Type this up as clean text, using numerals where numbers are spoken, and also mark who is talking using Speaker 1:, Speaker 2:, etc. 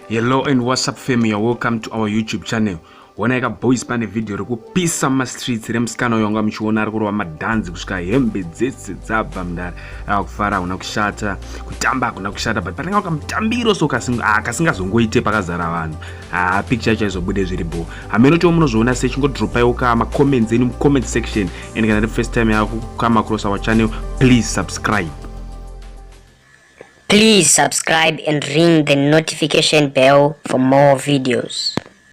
Speaker 1: Hello and what's up fam, you're welcome to our YouTube channel. Honai ka boys, pane video rekupisa mumastreets remusikana uyo wanga muchiona ari kurova madhanzi kusvika hembe dzese dzabva mudare. Ava kufara hakuna kushata, kutamba hakuna kushata, but panenge kamutambiro so kasingazongoite pakazara vanhu. Haa, picture yacho aizobude zviri bho. Hameno tiwo munozviona sei, chingodropaiwo ka macomments enyu mucomment section, and kana ri first time yako come across our channel, please subscribe.
Speaker 2: Please subscribe and ring the notification bell for more videos.